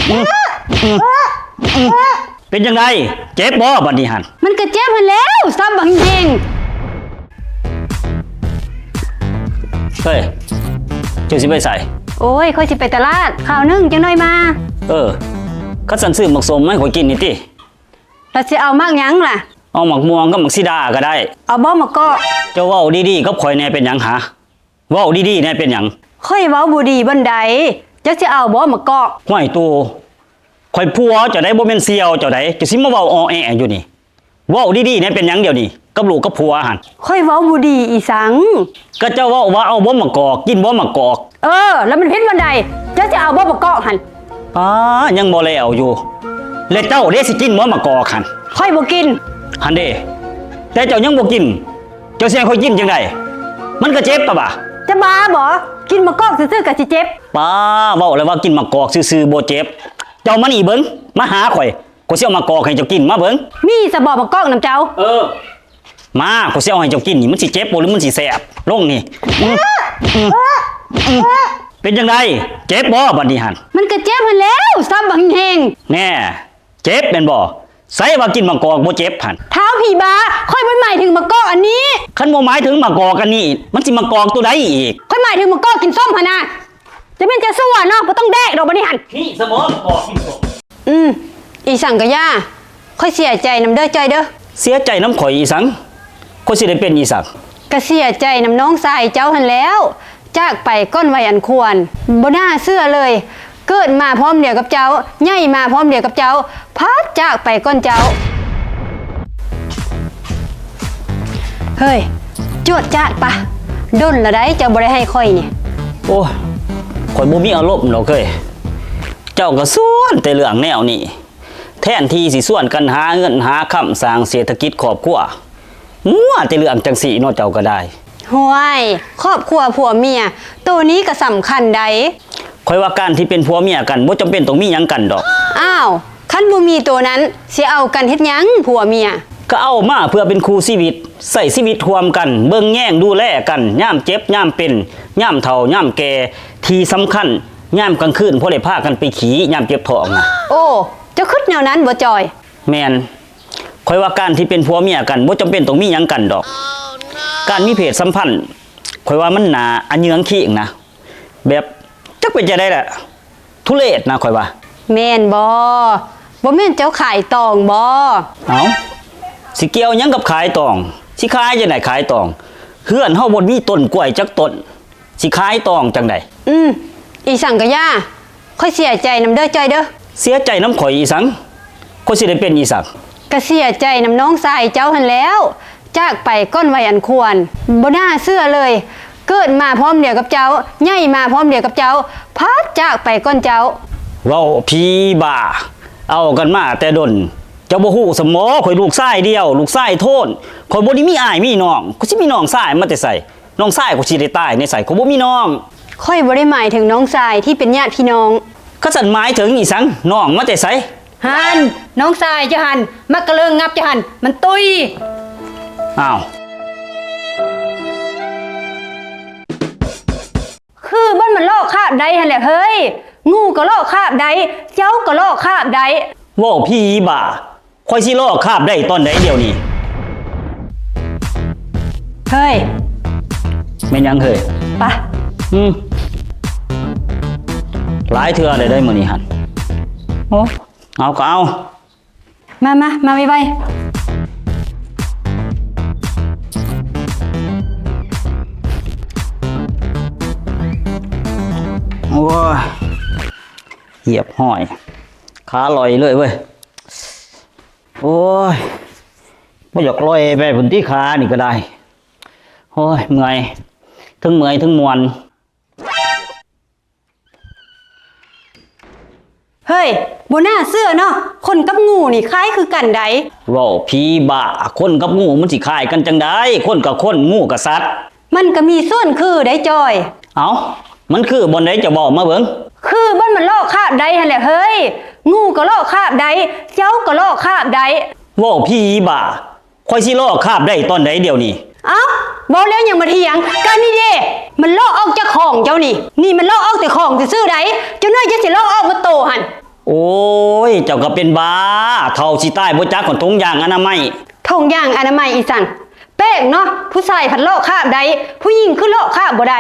ເປັນຈັ່ງໃດ? ເຈັບບໍ່ບັດນີ້ຫັ້ນ? ມັນກໍເຈັບຫັ້ນແລ້ວ ສັບບັກແຮງ. ເຮີ້ຍ ເຈົ້າຊິໄປໃສ? ໂອ້ຍ ຂ້ອຍຊິໄປຕະຫຼາດ ຄາວໜຶ່ງ ຈັກໜ່ອຍມາ. ເອີ ຄັນຊັ້ນຊື້ໝາກສົ້ມມາໃຫ້ຂ້ອຍກິນນີ້ຕິ. ແລ້ວຊິເອົາໝາກຫຍັງລະ? ເອົາໝາກມ່ວງກັບໝາກສີດາກໍໄດ້. ເອົາບໍ່ໝາກກອກ? ເຈົ້າເວົ້າດີໆກັບຂ້ອຍແດ່ ເປັນຫຍັງຫາ? ເວົ້າດີໆແດ່ ເປັນຫຍັງ? ຂ້ອຍເວົ້າບໍ່ດີບ່ອນໃດ? ເຈົ້າຊິເອົາບໍ່ໝາກກອກ? ຫ້ວຍໂຕ ຂ້ອຍຜົວເຈົ້າໃດ໋ ບໍ່ແມ່ນສ່ຽວເຈົ້າໃດ໋ ເຈົ້າຊິມາເວົ້າອໍແອຢູ່ນີ້. ເວົ້າດີໆແດ່ ເປັນຫຍັງດຽວນີ້ ກັບລູກກັບຜົວຫັ້ນ? ຂ້ອຍເວົ້າບໍ່ດີອີ່ສັງ? ກໍເຈົ້າເວົ້າວ່າເອົາບໍ່ໝາກກອກ ກິນບໍ່ໝາກກອກ. ເອີ ແລ້ວມັນຜິດບ່ອນໃດ? ເຈົ້າຊິເອົາບໍ່ໝາກກອກຫັ້ນ? ປ້າ ຍັງບໍ່ແລ້ວຢູ່. ແລະເຈົ້າເດ ຊິກິນບໍ່ໝາກກອກຫັ້ນ? ຂ້ອຍບໍ່ກິນ. ຫັ້ນເດ ແຕ່ເຈົ້າຍັງບໍ່ກິນ ເຈົ້າຊິໃຫ້ຂ້ອຍກິນຈັ່ງໃດ? ມັນກໍເຈັບປະບະ. ຈະບ້າບໍ? ກິນໝາກກອກຊື່ໆກໍຊິເຈັບ. ປ້າ ເວົ້າແລ້ວວ່າກິນໝາກກອກຊື່ໆບໍ່ເຈັບ. ເຈົ້າມານີ້ເບິ່ງ ມາຫາຂ້ອຍ ຂ້ອຍຊິເອົາໝາກກອກໃຫ້ເຈົ້າກິນ ມາເບິ່ງ. ມີສະບໍໝາກກອກນຳເຈົ້າ? ເອີ ມາ ຂ້ອຍຊິເອົາໃຫ້ເຈົ້າກິນນີ້ ມັນຊິເຈັບບໍ່ ຫຼືມັນຊິແຊບ? ລົງນີ້. ອືມ ອືມ ອືມ ເປັນຈັ່ງໃດ? ເຈັບບໍ່ບັດນີ້ຫັ້ນ? ມັນກໍເຈັບຫັ້ນແລ້ວ ສັບບັກແຮງ. ແນ່ ເຈັບແມ່ນບໍ່? ໃສວ່າກິນໝາກກອກບໍ່ເຈັບຫັ້ນ? ທ້າວຜີບ້າ ຂ້ອຍບໍ່ໄດ້ໝາຍເຖິງໝາກກອກອັນນີ້. ຄັນບໍ່ໝາຍເຖິງໝາກກອກອັນນີ້ ມັນຊິໝາກກອກໂຕໃດອີກ? ຂ້ອຍໝາຍເຖິງໝາກກອກກິນສົ້ມຫັ້ນນະ. ຈະແມ່ນຈະຊົ່ວເນາະ ບໍ່ຕ້ອງແດກດອກບັດນີ້ຫັ້ນ. ນີ້ສະໝໍໝາກກອກກິນສົ້ມ. ອືມ ອີ່ສັງກະຢ່າ ຂ້ອຍເສຍໃຈນຳເດີຈ້ອຍເດີ. ເສຍໃຈນຳຂ້ອຍອີ່ສັງ? ຂ້ອຍຊິໄດ້ເປັນອີ່ສັງ? ກະເສຍໃຈນຳນ້ອງຊາຍເຈົ້າຫັ້ນແລ້ວ ຈາກໄປກ່ອນໄວອັນຄວນ. ບໍ່ໜ້າເຊື່ອເລີຍ ເກີດມາພ້ອມດຽວກັບເຈົ້າ ໃຫຍ່ມາພ້ອມດຽວກັບເຈົ້າ ພັດຈາກໄປກ່ອນເຈົ້າ. ເຮີ້ຍ ຈວດຈາດປະ ດົນລະໃດເຈົ້າບໍ່ໄດ້ໃຫ້ຂ້ອຍນີ້. ໂອ້ຍ ຂ້ອຍບໍ່ມີອາລົມດອກເຮີ້ຍ. ເຈົ້າກໍຊວນແຕ່ເລື່ອງແນວນີ້ ແທນທີ່ຊິຊວນກັນຫາເງິນຫາຄຳ ສ້າງເສດຖະກິດຄອບຄົວ ມົວແຕ່ເລື່ອງຈັ່ງຊີ້ເນາະ ເຈົ້າກໍໄດ້. ຫ້ວຍ ຄອບຄົວຜົວເມຍ ໂຕນີ້ກໍສຳຄັນໃດ໋. ຂ້ອຍວ່າການທີ່ເປັນຜົວເມຍກັນ ບໍ່ຈຳເປັນຕ້ອງມີຫຍັງກັນດອກ. ອ້າວ ຄັນບໍ່ມີໂຕນັ້ນ ຊິເອົາກັນເຮັດຫຍັງຜົວເມຍ? ກໍເອົາມາເພື່ອເປັນຄູ່ຊີວິດ ໃຊ້ຊີວິດຮ່ວມກັນ ເບິ່ງແຍງດູແລກັນ ຍາມເຈັບຍາມເປັນ ຍາມເຖົ້າຍາມແກ່ ທີ່ສຳຄັນ ຍາມກາງຄືນພໍໄດ້ພາກັນໄປຂີ້ ຍາມເຈັບທ້ອງນະ. ໂອ້ ເຈົ້າຄິດແນວນັ້ນບໍ່ຈ່ອຍ? ແມ່ນ. ຂ້ອຍວ່າການທີ່ເປັນຜົວເມຍກັນ ບໍ່ຈຳເປັນຕ້ອງມີຫຍັງກັນດອກ. ການມີເພດສຳພັນ ຂ້ອຍວ່າມັນໜ້າອະເຫຍື້ອງຄີງນະ ແບບ ຈັກເປັນຈັ່ງໃດລະ ທຸເລດນະ ຂ້ອຍວ່າ. ແມ່ນບໍ່? ບໍ່ແມ່ນເຈົ້າຂາຍຕອງບໍ່? ເອົ້າ ຊິກ່ຽວຫຍັງກັບຂາຍຕອງ? ຊິຂາຍຈັ່ງໃດຂາຍຕອງ? ເຮືອນເຮົາບໍ່ມີຕົ້ນກ້ວຍຈັກຕົ້ນ ຊິຂາຍຕອງຈັ່ງໃດ? ອືມ ອີ່ສັງກະຢ່າ ຂ້ອຍເສຍໃຈນຳເດີຈ້ອຍເດີ. ເສຍໃຈນຳຂ້ອຍອີ່ສັງ? ຂ້ອຍຊິໄດ້ເປັນອີ່ສັງ? ກະເສຍໃຈນຳນ້ອງຊາຍເຈົ້າຫັ້ນແລ້ວ ຈາກໄປກ່ອນໄວອັນຄວນ. ບໍ່ໜ້າເຊື່ອເລີຍ ເກີດມາພ້ອມດຽວກັບເຈົ້າ ໃຫຍ່ມາພ້ອມດຽວກັບເຈົ້າ ພັດຈາກໄປກ່ອນເຈົ້າ. ເວົ້າຜີບ້າ ເອົາກັນມາແຕ່ດົນ ເຈົ້າບໍ່ຮູ້ສະໝໍ ຂ້ອຍລູກຊາຍດຽວ ລູກຊາຍໂທນ ຂ້ອຍບໍ່ໄດ້ມີອ້າຍມີນ້ອງ ຂ້ອຍຊິມີນ້ອງຊາຍມາແຕ່ໃສ? ນ້ອງຊາຍຂ້ອຍຊິໄດ້ຕາຍໃນໃສ ຂ້ອຍບໍ່ມີນ້ອງ. ຂ້ອຍບໍ່ໄດ້ໝາຍເຖິງນ້ອງຊາຍທີ່ເປັນຍາດພີ່ນ້ອງ. ຄັນຊັ້ນໝາຍເຖິງອີ່ສັງ? ນ້ອງມາແຕ່ໃສ? ຫັ້ນ ນ້ອງຊາຍເຈົ້າຫັ້ນ ມັກກະເລີງງັບເຈົ້າຫັ້ນ ມັນຕຸ້ຍ. ອ້າວ ຄືມັນ ມັນລອກຄາບໄດ້ຫັ້ນແຫຼະເຮີ້ຍ ງູກໍລອກຄາບໄດ້ ເຈົ້າກໍລອກຄາບໄດ້. ເວົ້າຜີບ້າ ຂ້ອຍຊິລອກຄາບໄດ້ຕອນໃດດຽວນີ້? ເຮີ້ຍ ແມ່ນຫຍັງເຮີ້ຍ? ປະ ອືມ ຫຼາຍເທື່ອແລ້ວເດ້ມື້ນີ້ຫັ້ນ. ໂອ້ ເອົາກໍເອົາ ມາ ມາ ມາໄວໆ. ໂອ້ຍ ຮຽບຮ້ອຍ ຂາລອຍເລີຍເວີຍ. ໂອ້ຍ ບໍ່ຢາກລອຍໄປພຸ້ນຕິ ຂານີ້ກໍໄດ້. ໂອ້ຍ ເມື່ອຍ ເທິງເມື່ອຍເທິງມ່ວນ. ເຮີ້ຍ ບໍ່ໜ້າເຊື່ອເນາະ ຄົນກັບງູນີ້ຄ້າຍຄືກັນໃດ໋. ເວົ້າຜີບ້າ ຄົນກັບງູມັນຊິຄ້າຍກັນຈັ່ງໃດ? ຄົນກໍຄົນ ງູກໍສັດ. ມັນກໍມີສ່ວນຄືໄດ໋ຈ້ອຍ. ເອົ້າ ມັນຄືບ່ອນໃດ ເຈົ້າເວົ້າມາເບິ່ງ. ຄືບ່ອນມັນລອກຄາບໄດ້ຫັ້ນແຫຼະເຮີ້ຍ ງູກໍລອກຄາບໄດ້ ເຈົ້າກໍລອກຄາບໄດ້. ເວົ້າຜີບ້າ ຂ້ອຍຊິລອກຄາບໄດ້ຕອນໃດດຽວນີ້? ເອົ້າ ເວົ້າແລ້ວຍັງມາຖຽງ ກະນີ້ເດ້ ມັນລອກອອກຈາກຂອງເຈົ້ານີ້ ນີ້ມັນລອກອອກແຕ່ຂອງຊື່ໆໃດ໋ ຈັກໜ້ອຍເຈົ້າຊິລອກອອກໝົດໂຕຫັ້ນ. ໂອ້ ເຈົ້າກໍເປັນບ້າ ເຖົ້າຊິຕາຍບໍ່ຈັກ ຖົງຢາງອະນາໄມ. ຖົງຢາງອະນາໄມອີ່ສັງ? ແປກເນາະ ຜູ້ຊາຍພັດເລາະຄາບໄດ້ ຜູ້ຍິງຄືເລາະຄາບບໍ່ໄດ້?